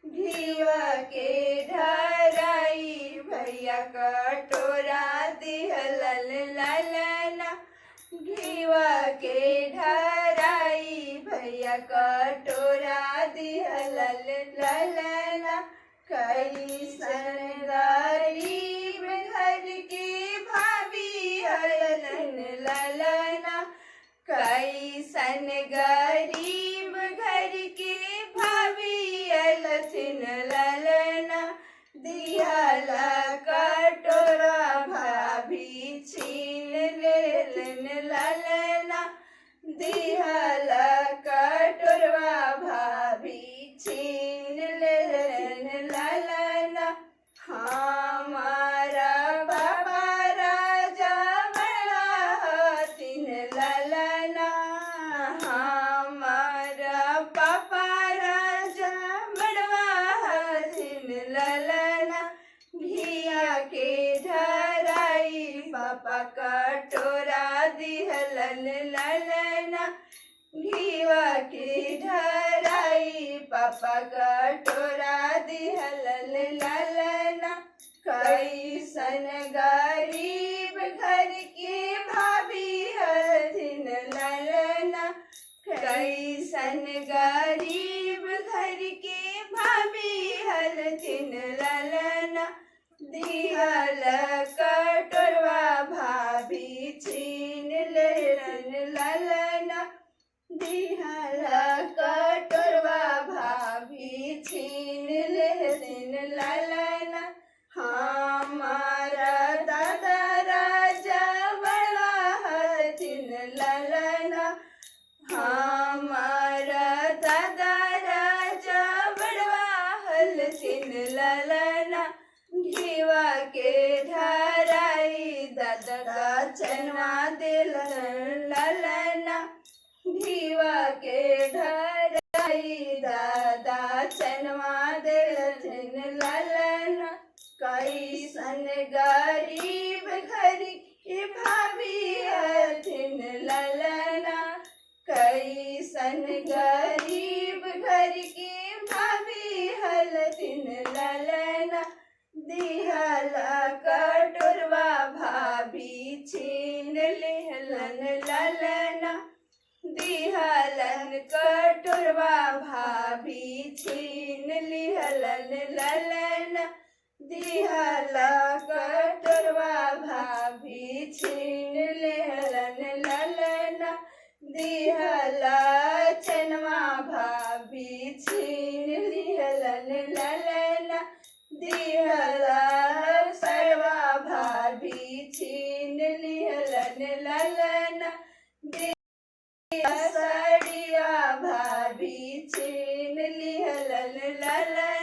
घीवा के ढराई भैया कटोरा दिहलन ललना। घीवा के ढराई भैया कटोरा दिहलन ललना। कैसन गरीब घर के भाभी हलन ललना। कैसन गरीब घर के भाभी अलथिन ललना। दिहला कटोरा भाभी छीन लेलन ललना। दिहला कटोरवा भाभी छीन लेलन ललना। हमारा बाबा राजा बड़ा हथिन ललना। हमारा पापा राजा बड़वा हथिन ललना। घिया के ढराई पापा कटोरा दिहलन ललना। घीवा के ढराई पापा कटोरा दिहलन ललना। कैसन गरीब घर के भाभी हथिन ललना। कैसन गरीब घर के भाभी हलथिन ललना। दिहल कटोरवा भाभी छीन लेलन ललना। दिहल कटोरवा भाभी छीन लेलन ललना। हमारा दादा राजा बड़ा हथिन ललना। हमारा दादा राजा बड़वा हलथिन ललना। घीवा के ढराई दादा का चनवा दिलन ललना। घीवा के ढराई दादा चनवा दिलन ललना। कैसन गरीब घर के भाभी हथिन ललना। कैसन गरीब घर के भाभी हलथिन ललना। दिहला कटोरवा भाभी छीन लेहलन ललना। दिहलन कटोरवा भाभी छीन लिहलन ललना। दिहला कटोरवा भाभी छीन लेहलन ललना। दिहला चनवा भाभी छीन लिहलन ललना। दिहला सरवा भाभी छीन लिहलन ललना। सड़िया भाभी छीन लिहलन ललना।